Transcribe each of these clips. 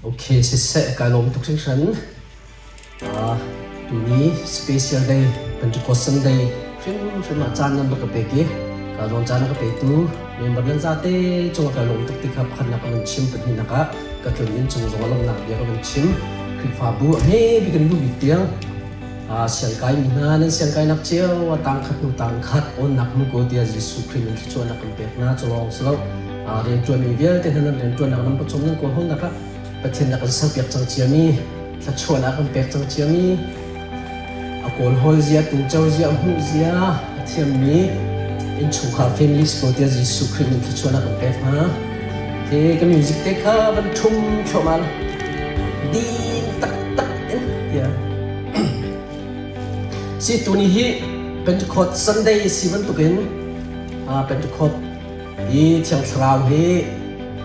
Okay, siseh kai lawm tuk hringhran. Uh, tuni special day Pentecost Sunday hrimhrim ah caan nan rak ka pek i ka zawn caan a ka petu member nan zate cung ka lawm tuk ti kha pakhatnak ka van chim pahnihnak ah ka tlun inn cung zong a lawmnak bia ka van chim Khrihfabu a hme bik in lu bik tiang siangkai mi hna nan siangkainak cio a tang khat hnu tang khat awnnak hmu ko tiah Jesuh Khrih min thluachuahnak kan pek hna cu lawng si lo rianṭuanmi vialte hna nan rianṭuannak nan pawcawm nan kawlhawlnak ah Pathian na kan serpiak cang ciami thluachuahnak kan pek cang ciami a kawlhawl zia tinco zia hmuh zia a thiammi innchungkhar families ko tiah Jesuh Khrih min thluachuahnak kan pek hna ke ka music te kha van ṭhum thluahmah din taktak in tiah Si tuni hi Pentecost Sunday si bantukin Pentecost hi Thiang Thlarau hi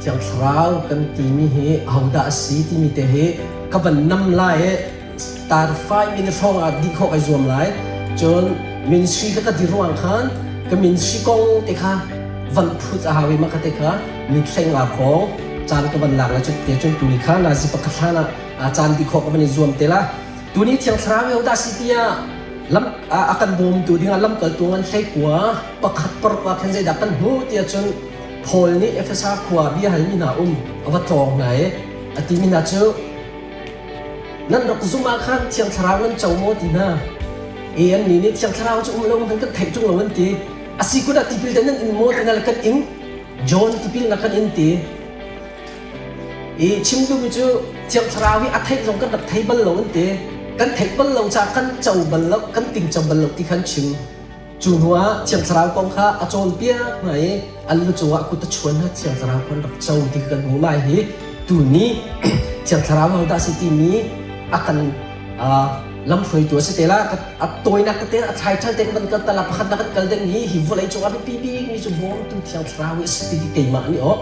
Thiang Thlarau kan timi hi ahodah a si timi te hi ka van nam lai i tar 5 minute hrawng ah dih khawh kai zuam lai. Cun ministry ka ka dir ruang khan ka ministry kong te kha van phut a hau i mah kha te kha mithleng nga khawng caan ka van lak lai cu te cun tuni kha nazi pakhat hlan ah caan dih khawh ka van i zuam te la. Tuni Thiang Thlarau dah si tiah lam a kan bawmtu dingah lamkaltu ngan hleikua pakhat paruk ah khan zeidah kan hmuh tiah cun Paul nih Efesa khua bia halmi hna um a va tlawng hna i a timi hna cu nan rak zum ah khan Thiang Thlarau nan co maw ti hna. E an nih nih Thiang Thlarau cu um lo hmanh kan theih ṭung lo an ti. A si kun ah tipil te nan in maw ti hna le kan ing. John tipil na kan in ti. I chim duhmi cu Thiang Thlarau hi a theih zong kan rak thei bal lo an ti. Kan theih bal lo caah kan co bal lo, kan tingco bal lo ti khan chim. Cu hnu ah Thiang Thlarau kong kha a cawnpiak hna i an lu cungah kut a chuan hna Thiang Thlarau kan rak co ti kan hmu lai hi tuni Thiang Thlarau hodah si timi a kan lamhruaitu a si te la a tawinak tete a thlaiṭhal te kan kan tala pakhat na kan kal ding hi hi vawlei cung ah biapi bik mi cu bawmtu Thiang Thlarau hi a si ti keimah nih aw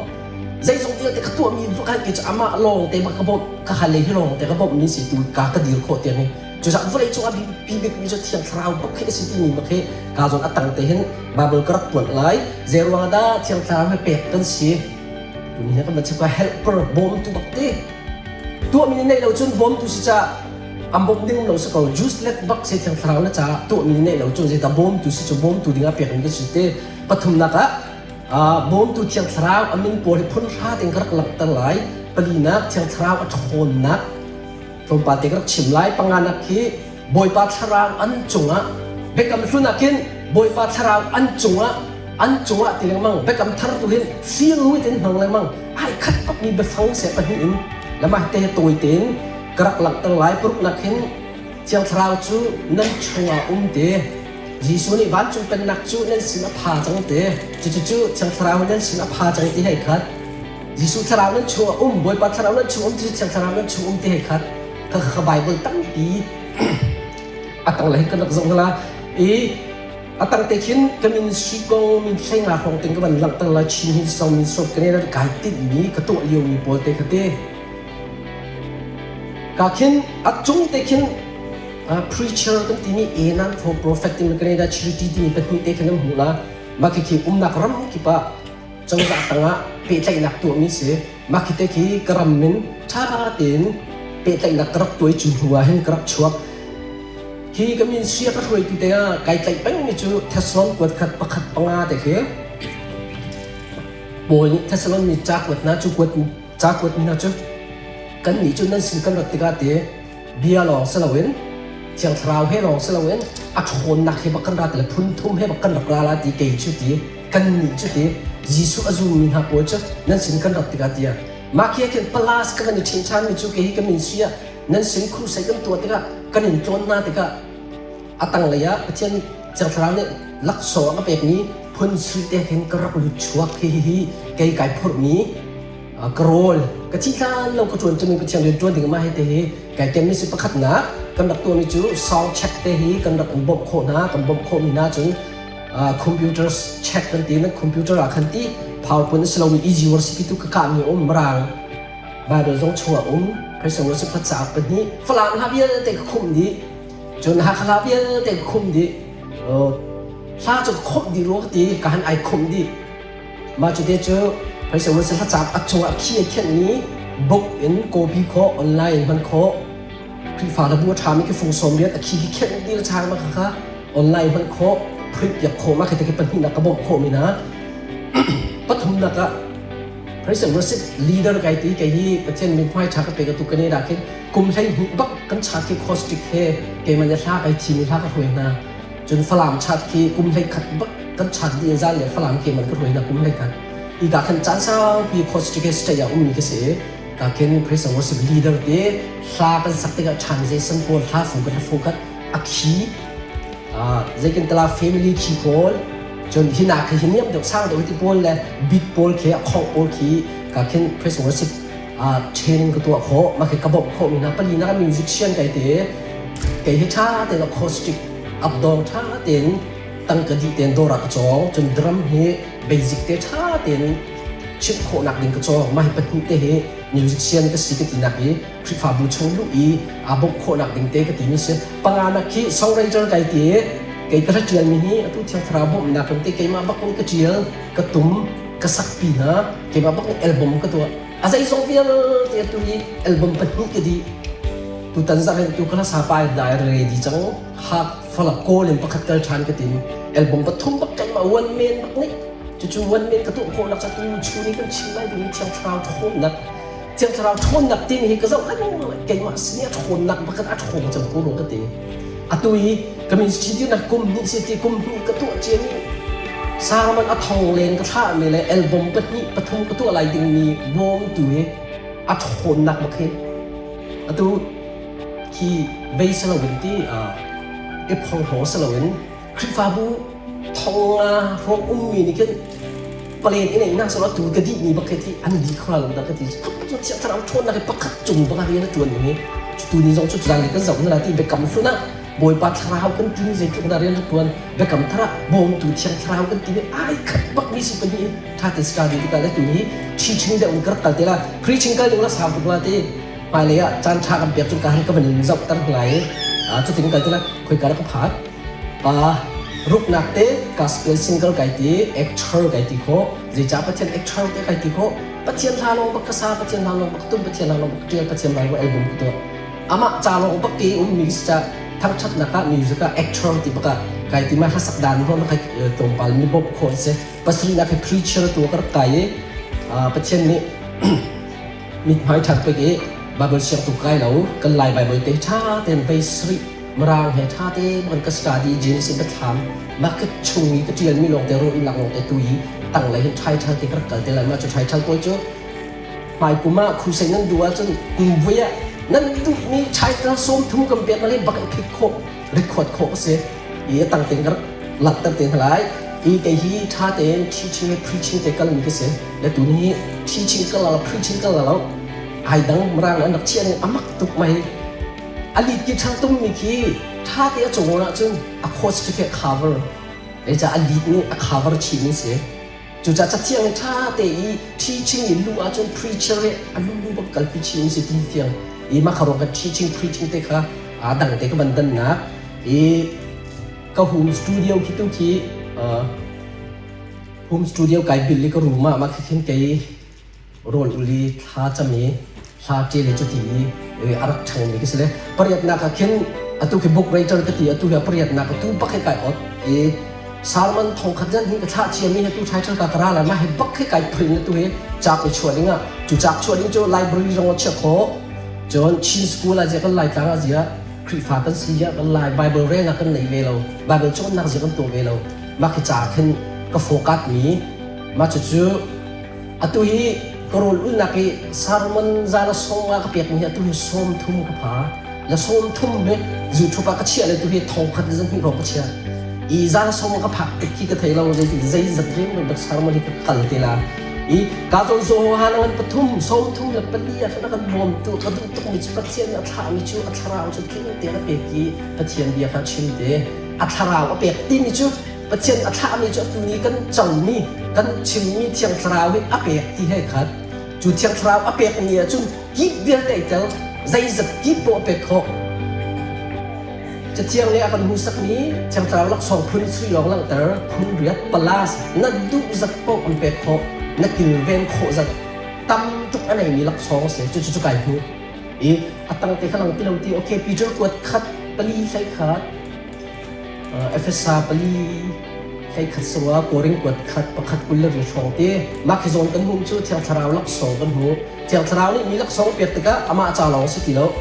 Zeizong vialte ka tuahmi vakhat ke cu amah lawng te ka bawmh ka hal hi lawng te ka bawmh mi si tu ka ka dir khawh tiang hi cucaah vawlei cung ah biapi bikmi cu thiang thlarau bak khi a si timi bak hi ka zawn a tang te hin Bible ka rak tuan lai zei ruang dah thiang thlarau he pek kan si tuni hi kan van chim helper bawmtu bak ti tuahmi nih neih lo cun bawmtu si ca an bawmh ding lo si ko useless bak si thiang thlarau na caah tuahmi nih neih lo cun zei ta bawmtu si cu bawmtu ding ah pek mi ka si te pathumnak ah Bawmtu Thiang Thlarau a min pawl hi phun hra tein ka rak langhter lai. Palinak Thiang Thlarau a ṭhawnnak tlawmpal te ka rak chim lai. Panganak hi Bawipa Thlarau an cungah Biakam Hlun ah khin Bawipa Thlarau an cungah an cungah ti lengmang Biakam Thar tu hin feel with in hmang lengmang ai khat bakmi biafang se pahnih in lamah te tawi tein ka rak langhter lai. Paruknak hin Thiang Thlarau cu nan chungah um te. Jesuh nih vancung pennak cu nan sin a pha cang ti. Cucu Thiang Thlarau nan sin a pha cang ti hei khat. Jesuh Thlarau nan chung a um, Bawipa Thlarau nan chung um ti Thiang Thlarau nan chung um ti hei khat. Kha kha Bible tampi a tang le kan rak zoh la i a tang te khin ka ministry kong min thleng nga hrawng ting ka van langhter la Chin Hin Song min sop ka ne kai tinh mi ka tuah lio mi pawl te kha te ka khin a cung te khin preacher kan timi Enan for prophet timi Canada charity timi pahnih te khan an hmuh la mah khi khi umnak ram kip ah cozah tangah pehtlaihnak tuahmi si mah khi te khi ka ram min ṭha tein pehtlaihnak ka rak tuai cu hnu ah hin ka rak chuak khi ka min sia ka hruaitu te ah kai tlaih pengmi cu Thessalon kuat khat pakhat panga te khi Paul nih Thessalon mi ca kuat hna cu kuat ca kuat mi hna cu kan nih cu nan sin kan rat tikah te bia lawng si loin Thiang Thlarau he lawng si loin a ṭhawnnak he bak kan ra ti le phun thum he bak kan rak ra la ti kei cu ti kannih cu ti Jesuh a zummi hna pawl cu nan sin kan rat tikah tiah mah khi ah khin palas ka van i ṭhen ṭhanmi cu kei hi ka min si ah nan sin crusade kan tuah tikah kan in tlawn hna tikah a tanglei ah Pathian Thiang Thlarau nih laksawng a ka pekmi phun sui te khin ka rak lut chuak hi hi kei kai phurhmi ka rawl ka thi hlan lo ka ṭuan cumi Pathian rian ṭuan ding mah hi te hi kai ken mi si pakhatnak kan rak tuahmi cu sound check te hi kan rak in bawmh khawh hna kan bawmh khawh mi hna cun computer check kan ti na computer ah khan ti PowerPoint a si lomi easy worship tu ka kah mi um rang Bible zong chungah um Christian worship khat cauk pahnih Falam hla vialte ka khumh dih cun Hakha hla vialte ka khumh dih hla cu ka khumh dih rua ka ti ka han ai khumh dih Mah cu te cu Phaisa Wilson hlacaang a cungah khi a khenhmi Book in copy khawh, online in hman khawh. Khrihfa hlabu a ṭhami khi fung sawm riat a khi khi khenh dil chang ma kha online hman khawh, print piak khawh ma khi te khi pahnihnak ka bawmh khawh mi hna. Pathumnak ah Praise and worship leader kai ti kei hi Pathian min hmai ṭha ka pe ka tu Canada khin kum 12 bak kan chat khi caustic he keimah nih hla kai thim i hla ka hruai hna. Cun Falam chat khi kum 11 bak kan chat dih in zan le Falam keimah ka hruai hna kum 11. I ka khan caan saupi caustic he state ah ummi ka si. Ka khin praise and worship leader te hla kan sak tikah ṭhan zei san pawl hla fu kan fu khat a khi zeikin tala family khi pawl cun hina khi hi niam deuh sang deuh ti pawl le beat pawl khi a khong pawl khi ka khin praise and worship training ka tuah khawh ma khi ka bawmh khawh mi hna pali na musician kai te kei hi ṭha tein acoustic updong ṭha tein tangka dih tein dawr ah ka cawng cun drum hi basic te ṭha tein chimh khawhnak ding ka cawng mah hi pahnih te hi musician ka si ka tinak i Khrihfabu chung luh i aa bawmh khawhnak ding te ka timi si. Panganak khi songwriter kai ti kei ka ṭial mi hi atu Thiang Thlarau bawmhnak in te keimah bak in ka ṭial, ka tum, ka sakpi hna, keimah bak in album ka tuah. A zeizong vialte atu hi album pahnih ka dih. Tutan zarh in tu ka hlasa pa in dai ready cang. Hak falak kawl in pakhat kal ṭhan ka tim. Album pathum bak keimah one man bak nih cucu one man ka tuah khawhnak cu tu chun i kan chim lai dingmi Thiang Thlarau ṭhawnnak Thiang Thlarau ṭhawnnak timi hi ka zoh lengmang keimah sin i a ṭhawnnak pakhat a ṭhawng cang ko rua ka ti. Atu i ka ministry dirnak kum hnih si ti kum hnih ka tuah ciami sermon a thong len ka thlahmi le album pahnih pathum ka tuah lai dingmi bawmtu hi a ṭhawnnak bak hi atu khi vei si loin ti i phorhlaw si loin Khrihfabu thong nga hrawng ummi nih khin palen in ei nak sawh tu ka dih mi bak khi ti an di khora lo dah ka ti cu thiang thlarau ṭhawnnak hi pakhat cung bak rian a ṭuan ning hi tu ni zong cu zan kan zoh na ti biakam hlun ah Bawipa thlarau kan ti zeitluk dah rian rak ṭuan biakam thar ah bawmtu thiang thlarau kan ti mi ai khat bak mi si pahnih ṭha te study tikah le tu ni teaching deuh in ka rak kal te la preaching kal ding la sau tuk la ti hmailei ah caan ṭha kan pek cu ka han ka van in zoh ter lai cutin kal te la khoi ka rak ka phat Pa ruknak te gospel single kai ti, actor kai ti khawh. Zeicah Pathian actor te kai ti khawh? Pathian hla lawng bak ka sa, Pathian hla lawng bak ka tum, Pathian hla lawng bak ka ṭial, Pathian hla lawng album ka tuah. Amah ca lawng bak ke ummi si ca thangṭhatnak ah music ah actor ti bak ah kai ti ma hlasak dan hon kai tlawmpal mi bawmh khawh si. Pasarihnak hi preacher tu ka rak kai i Pathian nih mithmai ṭhat pek i Bible siang tu kai lo kan Lai Bible te ṭha tein vei sarih Mirang he ṭha te kan ka study Genesis biathlam mah ka chung i ka ṭialmi lawngte ruahnak lawngte tu i tanglei hin title te ka rak kal te lai mah cu title pawl cu hmai kum ah crusade nan duh ahcun kum vui ah nan duhmi title 30 kan pek le bak i phit khawh record khawh a si i a tang tein ka rak langhter te hna lai i kei hi ṭha tein teaching he preaching te kalmi ka si le tu ni teaching kal lo preaching kal lo ai dang mirang an rak chiah ning amak tuk mai a lead guitar tummi khi ṭha te a cawn ahcun a chords khi a cover zeicah a lead nih a cover chihmi si cucaah cathiang i ṭha te i teaching in luh ahcun preacher nih a lulu bak kalpi chih si ti tiang i mah kha ruang kan teaching preaching te kha aa dang te ka van dannak i ka home studio khi tu khi home studio kai bil i ka room ah mah khi khin kei rawl ul i thla cam i hla ṭial i cuti i a rak ṭhangmi ka si le pariatnak ah khin atu khi book writer ka ti atu hi a pariatnak atu bak hi kai ot i sermon thongkhat zan hi ka thlah ciami hi tu title ka ka ra lai mah hi bak hi kai print atu hi cak i chuah ding ah cu cak chuah ding cu library zong a chiah khawh cun Chin school ah zia kan Laitlang ah zia Khrihfa kan si ah kan Lai Bible relnak kan nei ve lo Bible cawnnak zia kan tuah ve lo mah khi ca khin ka focus mi mah cucu Atu hi ka rawl ulnak i sermon za le sawm nga ka pekmi hi atu hi 30 ka pha. Le 30 hi YouTube ah ka chiah le tu hi thong khat le zahnih hrawng ka chiah. I za le sawm ka phak tik khi ka thei lo zei zeizat riam dak sermon hi ka kal te la. I ka zawn zo ha na ngan pathum 34 ah khan kan bawm tu ka duh tuk mi cu Pathian nih a thlah mi cu a thlarau cu tling te a pek i Pathian bia kha chim te a thlarau a pek timi cu Pathian a thlahmi cu atu ni kan comi kan chimmi Thiang Thlarau hi a pek ti he khat cu Thiang Thlarau a pek ni ahcun kip vialte i tel zeizat kip poah a pek khawh Cathiang nih a kan hmuhsakmi Thiang Thlarau laksawng phun sui lawng langhter phun riat palas na duh zat paoh an pek khawh na kilven khawh zat tam. tuk a neimi laksawng a si. Cucu cu kai hmu. I a tang te kha lang ti lo ti okay Peter kuat khat pali hlei khat Efesa pali hlei khat sawa Korin kuat khat pakhat 20 le ri hrawng ti mah khi zawn kan hmuh cu Thiang Thlarau laksawng kan hmu. Thiang Thlarau nih mi laksawng pek tikah amah ca lawng si ti lo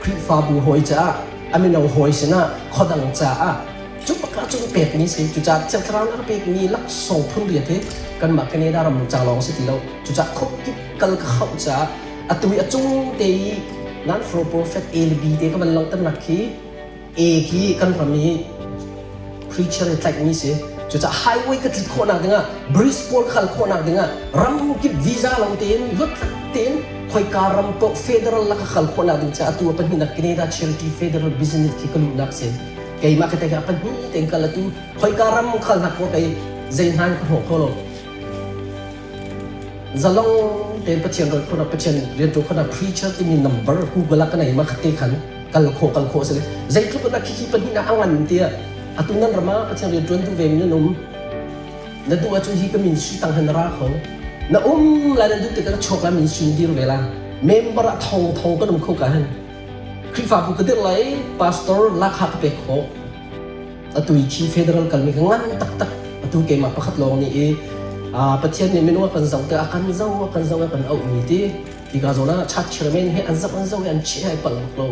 Khrihfabu hawi caah a mino hawi sinah khuadang caah cu bak ah cun pekmi si. Cucaah Thiang Thlarau nih a pekmi laksawng phun riat hi kanmah Canada ram ca lawng si ti lo. Cucaah khuakip kal ka hauh caah atu i a cung te i nan for prophet A le B te ka van langhternak khi A khi kan ram i preacher i tlaihmi si. Cucaah highway ka tlik khawhnak dingah bridge pawl khal khawhnak dingah ramkip visa lo tein luatlat tein khoika ram paoh federal la ka khal khawhnak ding caah atu a pahnihnak Canada Charity Federal Business khi ka luhnak si. Keimah ka te pahnih tein kal atu khoika ram khal hnak ko kei zei hna in ka hnawh kho lo. Zalong tein Pathian rawi khawhnak Pathian rianṭuan khawhnak preacher timi number Google ah ka nei ma khat te khan kal khawh kal khawh a si. Zeitluk in a khikhi pahnih ah a ngan tiah atu nan ram ah Pathian rianṭuan duh ve mi nan um. Na duh ahcun hi ka min sui tang hin na ra kho. Na um lai na duh tikah na chuak lai min sui na dir ve la. Member ah thong thong kan um kho ka hin. Khrihfabu ka dirh lai pastor lakha ka pek khawh. Atu i khi federal kalmi ka ngan taktak. Atu keimah pakhat lawng nih i Pathian nih minung a kan zoh te a kan zoh a kan zoh a kan auhmi ti hika zawn ah church chairman he an zoh an zoh i an chiah ai palh bak lo.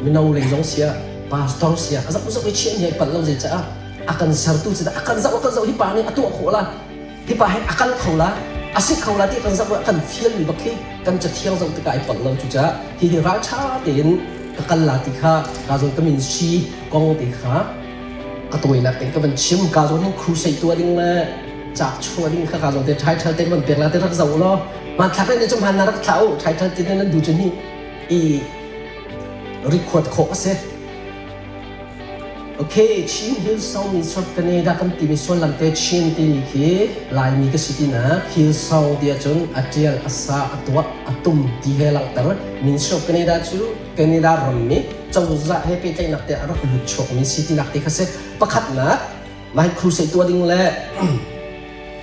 Mino lei zong sia pastor sia a zoh zoh i chiah ni ai palh lo zei caah a kan sertu cu a kan zoh a kan zoh hi pa nih a tuah khawh la hi pa hi a kal kho la a si kho la ti kan zoh kan fial mi bak khi kan cathiang zoh tikah ai palh lo cucaah hi hi ralṭha tein ka kal la ti kha ka zawn ka min si kong te kha a tawinak tein ka van chim ka zawn hin crusade tuah ding le cak chuah ding kha ka zawn te title te van pek la te rak zoh law hmanthlak ne cu hman na rak thla u title te nan du cun hi i record khawh a si. Okay, Chin Hillsong Ministry of Canada kan timi sullam te Chin timi khi Laimi ka si tinak Hillsong ti ahcun a ṭial, a sa, a tuah, a tum ti he langhter. Ministry of Canada cu Canada rammi cozah he pehtlaihnak te a rak lut chuakmi si tinak te kha si. Pakhatnak, mah hi crusade tuah ding le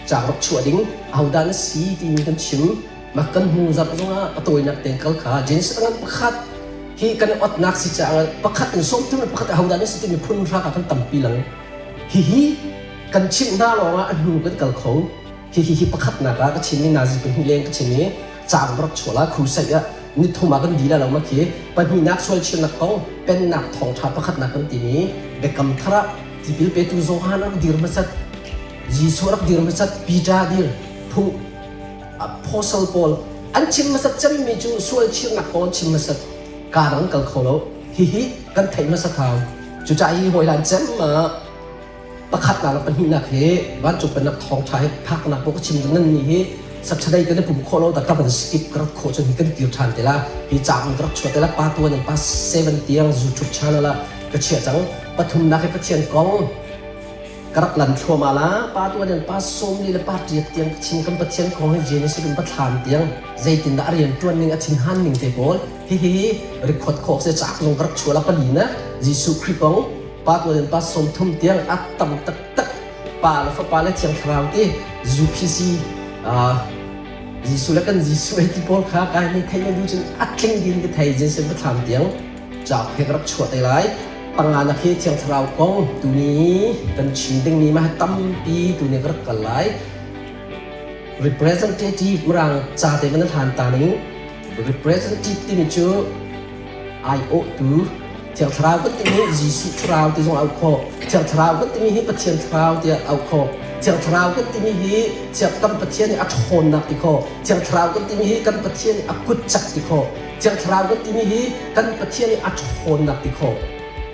caang rak chuah ding ahodah na si timi kan chim. Mah kan hnu zarh zongah a tawinak tein kal kha Genesis a ngan pakhat hi kan i otnak si caah pakhat in 30 le pakhat ahodah na si timi phun hra kan tampi lang. Hihi kan chimh hna lawngah a hnu kan kal kho. Hihi hi pakhatnak ah ka chim i nazi pahnih leng ka chim i caang rak chuah la crusade ah ni thum ah kan di la lo ma khi pahnihnak sual chirnak kong pennak thawngṭha pakhatnak kan timi biakam thar ah tipil petu Johan rak dir hmasat Jesuh rak dir hmasat Peter dir phung apostle pawl an chim hmasat cemmi cu sual chirnak kong an chim hmasat kaa dang kal kho lo. Hihi kan theih hmasat hau. Cucaah hi hawilan cem ah pakhatnak le pahnihnak hi vancung pennak thawngṭha hi phaknak paoh ka chim nan nih hi Saturday kan i pum khawh lo da ka van skip ka rat khawh cun hi kan kir ṭhan te la. Hi cauk in ka rak chuah te la pa tuan in pa 7 tiang YouTube channel ah ka chiah cang. Pathumnak hi Pathian kong Ka rak lan thluahmah la. Pa tuan in pa 40 le pa ṭiat tiang ka chim kan Pathian kong hi Genesis in Pathlam tiang zeitindah a rian ṭuan ning a thinhan ning te pawl hihi record khawh se caak zong ka rak chuah la pali na Jesuh Khrih kong pa tuan in pa 30 tiang a tam taktak pa le fapa le thiang thlarau ti UPC Jesuh le kan Jesuh ai ti pawl kha kai nih theih na duh cun a tling din ka thei Genesis Pathlam tiang cauk he ka rak chuah te lai. Panganak hi Thiang Thlarau kong tuni kan chim dingmi mah tampi tuni ka rak kal lai. Representative mirang ca te van hlan ta ning representative timi cu aiawhtu Thiang Thlarau kan timi Jesuh Thlarau ti zong au khawh. Thiang Thlarau kan timi hi Pathian Thlarau tiah au khawh. Thiang Thlarau kan timi hi Thiang kan Pathian i a ṭhawnnak ti khawh. Thiang Thlarau kan timi hi kan Pathian i a kut cak ti khawh. Thiang Thlarau kan timi hi kan Pathian i a ṭhawnnak ti khawh.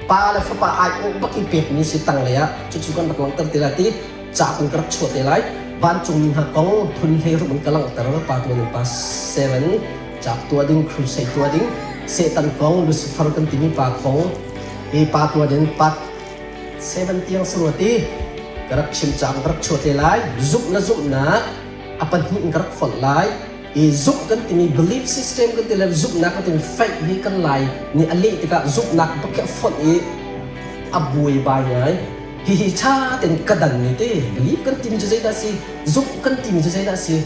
Pa le Fapa aiawh bak in pekmi si tanglei ah cucu kan rak langhter te lai ti ca in ka rak chuah te lai. Vancungmi hna kong phun 16 in ka langhter pa tuan in pa 7 cauk tuah ding crusade tuah ding Satan kong Lucifer kan timi pa kong hi pa tuan in pa 7 tiang saruat i ka rak chim cauk ka rak chuah te lai. Zumh na zumhnak a pahnih in ka rak fonh lai. I zumh kan timi belief system kan ti le zumhnak kan timi faith hi kan lai nih a leh tikah zumhnak bak hi a fonh i a buai bai ngai. Hihi ṭha tein ka dan ni ti belief kan timi cu zeidah si zumh kan timi cu zeidah si?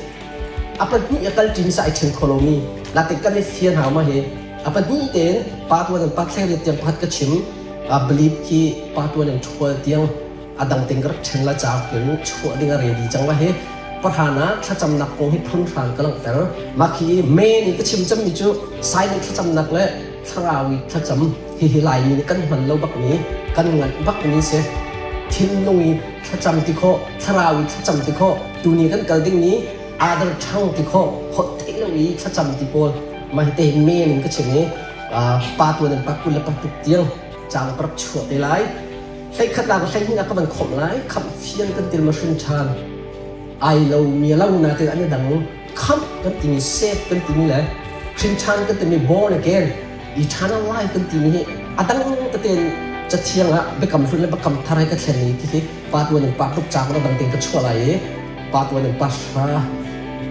A pahnih a kal ṭimi sa ai ṭhen kho lomi. Natin kan i fian hau ma hi. A pahnih tein pa tuan in pa thleng tiang pakhat ka chim. A believe khi pa tuan in ṭhual tiang a dang ting ka rak ṭhen la cauk in chuah ding a ready cang la hi. Pahran ah thlacamnak kong hi phun hran ka langhter. Mah khi main in ka chim cemmi cu silent thlacamnak le thlarau i thlacam hihi Laimi nih kan hman lo bakmi kan nganh bakmi si. Thinlung i thlacam ti khawh, thlarau i thlacam ti khawh, tuni kan kal ding ni other tongue ti khawh, holh theih lo i thlacam ti pawl mah hi te men in ka chim i pa tuan in pa 20 le pa tuk tiang cang ka rak chuah te lai. Hleikhat nak 12 nak ka van khomh lai. Khamh fian kan til ma hrin ṭhan. Ai lo mi lo na te an i dang. Khamh kan timi save kan timi le hrin ṭhan kan timi born again eternal life kan timi hi a dang tete in cathiang ah biakam hlun le biakam thar he ka thlen i khi pa tuan in pa tluk cauk na dang tein ka chuah lai i pa tuan in pa hra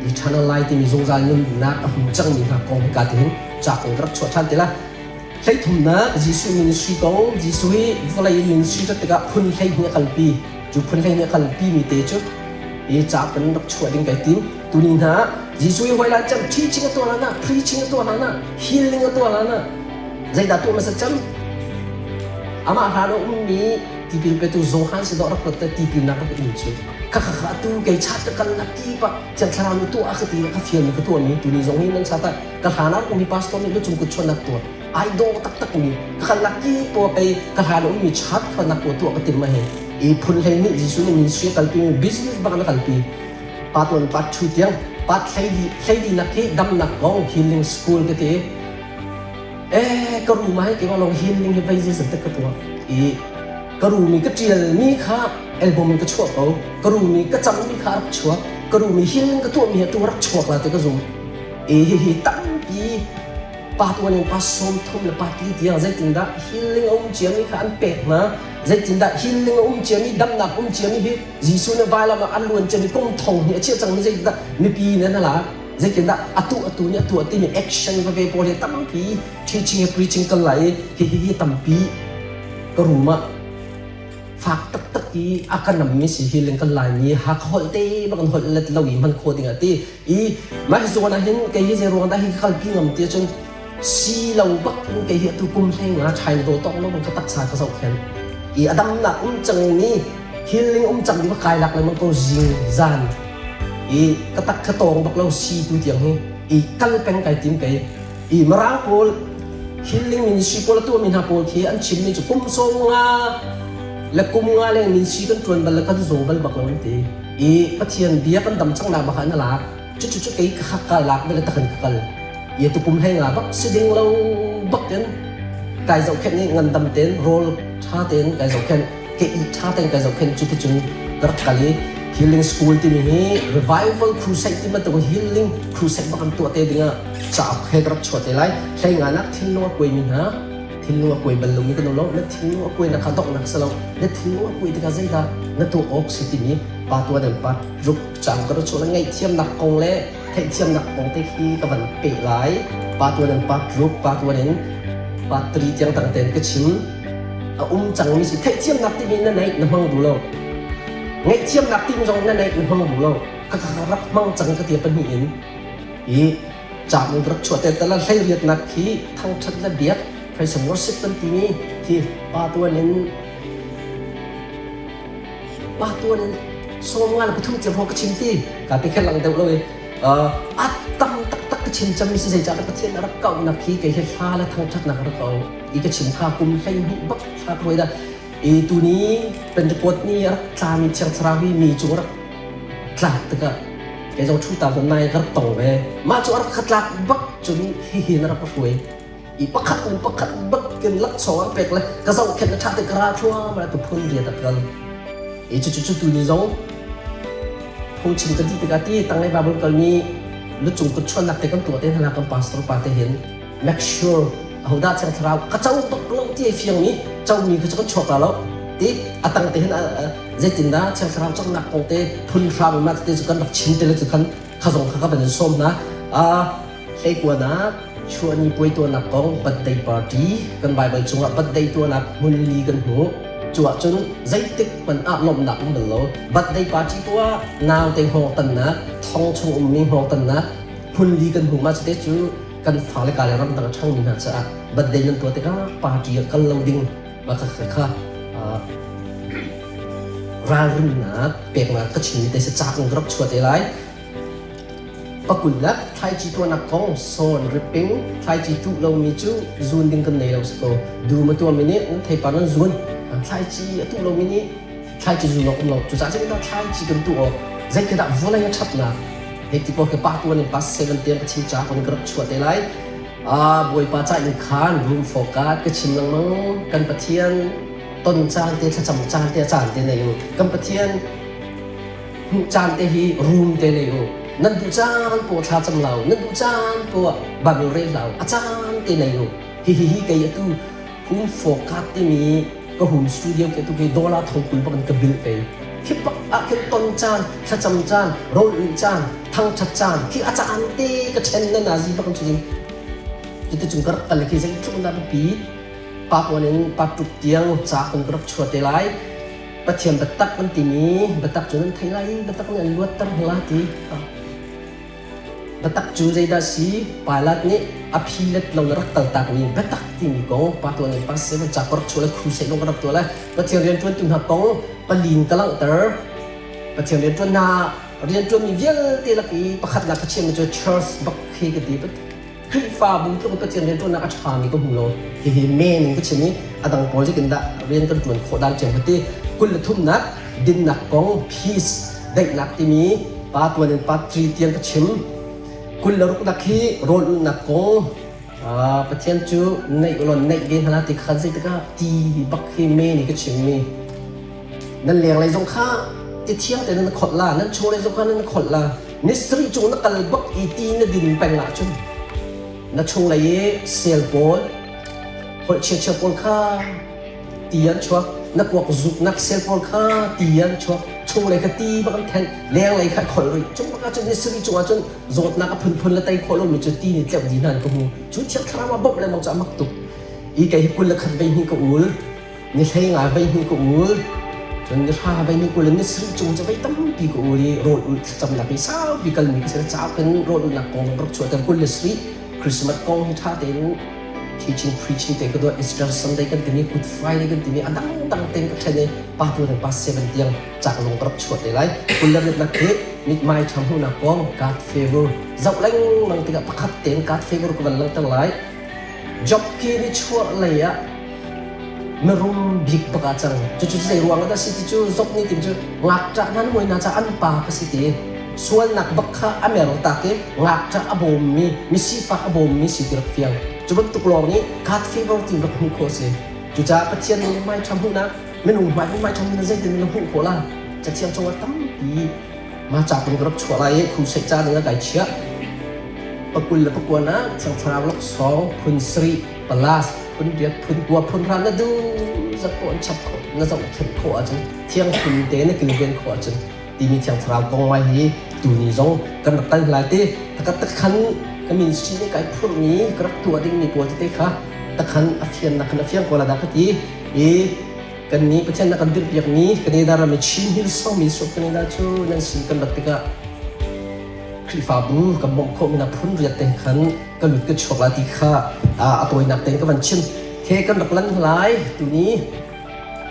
eternal life timi zungzal nunnak a hmu cangmi hna kong hi ka ti hin cauk in ka rak chuah ṭhan te la. Hleithumnak Jesuh ministry kong Jesuh hi vawlei in ministry rat tikah phun 12 a kalpi. Cu phun 12 a kalpi mi te cu hi cauk in rak chuah ding kai tim. Tuni hna Jesuh hi hawila cem teaching a tuah hlan ah, preaching a tuah hlan ah, healing a tuah hlan ah zeidah tuah hmasa cem? Amah hlan a ummi tipil petu Johan si dawh rak rat tipilnak rak in cu. Kha kha kha atu kei chat ka kal na ki pa thiang thlarau nih tuah ka ti ka fial mi ka tuah mi tuni zong hi nan chat ah ka hlan ah ummi pastor nih lucung kut chuannak tuah ai dawh taktak mi ka kal laki po kei ka hlan ummi chat khalnak po tuah ka tim ma he i phun hlei nih Jesuh nih ministry a kalpi mi business bak na kalpi pa tuan pa thu tiang pa thlei thlei nak hi damnak kong healing school ka ti eh ka ru mai ke long healing hi vai zin te ka tuah i ka ru mi ka tial mi kha album in ka chuah ko ka ru mi ka cam mi kha rak chuak ka ru mi healing ka tuah mi tu rak chuak la te ka zum Hihi tampi pa tuan in pa 30 le pa ti tiang zeitindah healing a um ciami kha an pek hna. Zeitindah healing a um ciami, damnak um ciami hi Jesuh nih vailam ah an luan ciami kum thong hnih a chiah cangmi zeitindah mipi nih an lak. Zeitindah atu atu nih a tuah timi action veve pawl hi tampi teaching he preaching kal lai i hihi hi tampi ka room ah fak taktak i a ka nammi si healing kan Laimi Hakha holh te bak in holh let lo i hman khawh ding ah ti i mah hi zawn ah hin kei hi zei ruang dah hi ka kalpi ngam ti ahcun si lo bak in kei hi atu kum hlei nga China daw tawk lo bang ka taksa ka zohkhenh i a damnak um cang mi healing um cang ding kai lak lengmang ko zing zan i ka tak ka tawng bak lo si tu tiang hi i kal peng kai tim kei I Mirang pawl healing ministry pawl a tuahmi hna pawl khi an chimmi cu kum 50 le kum nga leng ministry kan ṭuan bal le kan zaw bal bak lo an ti. I Pathian bia kan dam cang nak bak ah an lak. Cucu cu kei ka kai lak ve le takin ka kal. I tu kum hlei nga bak si ding lo bak in kai zohkhenh i ngandam tein rawl ṭha tein kai zohkhenh ke i ṭha tein kai zohkhenh cu ticun ka rak kal i healing school timi hi revival crusade ti bantuk healing crusade bak an tuah te dingah cauk he ka rak chuah te lai. Hlei nganak thinlung a kuaimi hna, thinlung a kuai bal lomi kan um lo. Na thinlung a kuainak kha donghnak si lo. Na thinlung a kuai tikah zeidah na tuah awk si timi pa tuan in pa ruk cang ka rak chuah lai. Ngaihthiamnak kong le theihthiamnak kong te khi ka van peh lai. Pa tuan in pa ruk, pa tuan in pa tri tiang tang tein ka chim. A um cangmi si theihthiamnak timi na neih na hmang duh lo. Ngaihthiamnak timi zong na neih na hmang duh lo. Ka rak hmang cang ka ti pahnih in i Caang rak chuah te tala hlei riatnak khi thangṭhat le biak praise and worship kan timi khi pa tuan in pa tuan in 53 tiang ka chim ti ka te khe lang deuh lo i a tam taktak ka chim cam si zei cah Pathian a rak kauhnak khi kei hi hla le thangṭhatnak a rak kau i ka chim kha kum 12 bak thla ka dah i tuni Pentecost ni a rak tlami Thiang Thlarau hi mi cung rak tlak tikah kei zong ṭhu ta nai ka rak tong ve. Mah cu a rak ka tlak bak cun hihi na rak ka hruai. I pakhat in pakhat bak kin laksawng a pek le ka zohkhenh le ṭha te ka ra thluahmah tu phun riat a kal. I cu cu tu ni zong phungchim ka dih tikah ti tanglei Bible kalmi lucung kut chuannak te kan tuah te hna kan pastor pa te hin make sure ahodah Thiang Thlarau ka co bak lo ti ai fiang mi co mi kha cu kan chuak ta lo ti a tang te hin zeitindah Thiang Thlarau cawknak kong te phun hram ma te cu kan rak chim te le cu khan kha zong kha ka van in sawm hna hleikuanak chuahni puai tuahnak kong birthday party kan Bible chungah birthday tuahnak hmun li kan hmu. Cu ahcun zeitik hmanh ah lawmhnak um bal lo. Birthday party tuah, naute hngawng tannak, thong chung ummi hngawng tannak, phunli kan hmuh ma cite cu kan fale ka le ramdang a ṭhangmi hna caah birthday nan tuah tikah party ah kal lo ding ma kha kha kha ralrinnak peknak ka chimmi te si ca in ka rak chuah te lai. Pakulnak thlaici tuahnak kong sawn ripping thlaici tuh lomi cu zun ding kan nei lo si ko. Dum a tuahmi nih nan theipar nan zun. Thlaici a tuh lomi nih thlaici zun awk um lo. Cucaah zeitindah thlaici kan tuh awk zeitindah vawlei a ṭhatnak hei ti pawl khi pa tuan in pa seven tiang ka chim ca kun ka rak chuah te lai. Bawipa ca in khan room for God ka chim lengmang kan Pathian ton caan te thlacam caan te a caan te nei u. Kan Pathian hmuh caan te hi room te nei u. Nan duh caan po thla cam lau, nan duh caan po Bible rel lau, a caan te nei u. Hi hi hi kei atu home for God timi ka home studio ke tu ke dollar thong kul bak in ka bill kei. Khi bak ah khin ton caan, thlacam caan, rawl ulh caan, thangthat caan, khi a caan te ka chen na nazi bak in cutin cuti cung ka rak kal khi zeitluk in dah biapi part 1 in part 2 tiang ca kun ka rak chuah te lai. Pathian biatak an timi biatak cu nan thei lai i biatak nih an luatter hna ti. Biatak cu zeidah si? Pilate nih a phi let lo na rak kaltakmi biatak timi kong pa tuan in pa seven ca ka rak chuah lai crusade lawng ka rak tuah lai. Pathian rianṭuantu hna kong palin ka langhter. Pathian rianṭuan hna rianṭuanmi vialte lak i pakhatnak ka chiahmi cu church bak khi ka ti. Khrihfabu tluk in Pathian rianṭuannak a ṭhami ka hmu lo. Hihi men in ka chim i a dang pawl zeitindah rian kan ṭuan khawh dan ṭhiam ka ti. 23nak dinnak kong peace daihnak timi pa tuan in part 3 tiang ka chim. 26nak hi rawl ulhnak kong Pathian cu neih ulaw neih ve hna ti kha zeitikah ti bak hi men in ka chimmi. Nan lenglei zong kha ti thiang tein nan kholh la, nan chunglei zong kha nan kholh la. Ni sarih cung na kal bak i ti na din peng ahcun na chunglei i sel pawl, holh chiachia pawl kha ti an chuak, na kuak zuknak sel pawl kha ti an chuak, chunglei kha ti bak an thenh, lenglei kha kholh rih. Cung bak ahcun ni sarih cung ahcun zawtnak a phunphun le tei khawh lomi cu ti nih tleuh dih hna an ka hmu. Cu Thiang Thlarau ah bawmh lengmang cu a mak tuk. I kei hi 21 vei hnih ka ul. Ni 15 vei hnih ka ul. Cun ni hra vei hnih kul in ni sarih cung cu vei tampi ka ul i rawl ulh thlacamnak hi saupi kalmi ka si. Cauk in rawl ulhnak kong zong rak chuahter 27 Christmas kong hi ṭha tein teaching preaching te ka duah Easter Sunday kan timi Good Friday kan timi a dangdang tein ka ṭhen i pa tu pa seven tiang cak zong ka rak chuah te lai. 28nak hi mithmai ṭha hmuhnak kong God favor zoh lengmang tikah pakhat tein God favor ka van langhter lai. Job khi nichuah lei ah mirum bik bak ah cang. Cucu zei ruang ah dah si ti cu Job nih tim cu ngakṭah hna muai hna caah an pa ka si ti. Sualnak bak kha a mer tak i ngakṭah a bawmmi, misifak a bawmmi si ti rak fiang. Cu bantuk lawng nih God favor ti rak hmuh khawh a si. Cucaah Pathian nih hmai ṭha hmuhnak, minung hmai hmai ṭha hmuhnak zeitin na hmuh khawh la? Cathiang chungah tampi mah ca kun ka rak chuah lai i crusade ca ding ah kai chiah. Pakul le pakua ah Thiang Thlarau laksawng phun sarih palas phun riat phun kua phun hra na duh zat poh an chap khawh na zohkhenh khawh ahcun thiang phun te na kilven khawh ahcun timi Thiang Thlarau kong mai hi tuni zong kan rak kal lai te takat takhan ka ministry nih kai phurhmi ka rak tuah dingmi pawl tete kha takhan a fiannak khan a fiang ko la dah ka ti i Kannih Pathian na kan dirhpiakmi Canada ram i Chin Hills mi South Canada cu nan sin kan rat tikah Khrihfabu kan bawmh khawhmi na phun riat te khan ka lut ka chuak la ti kha a tawinak tein ka van chim. He kan rak lan lai tuni.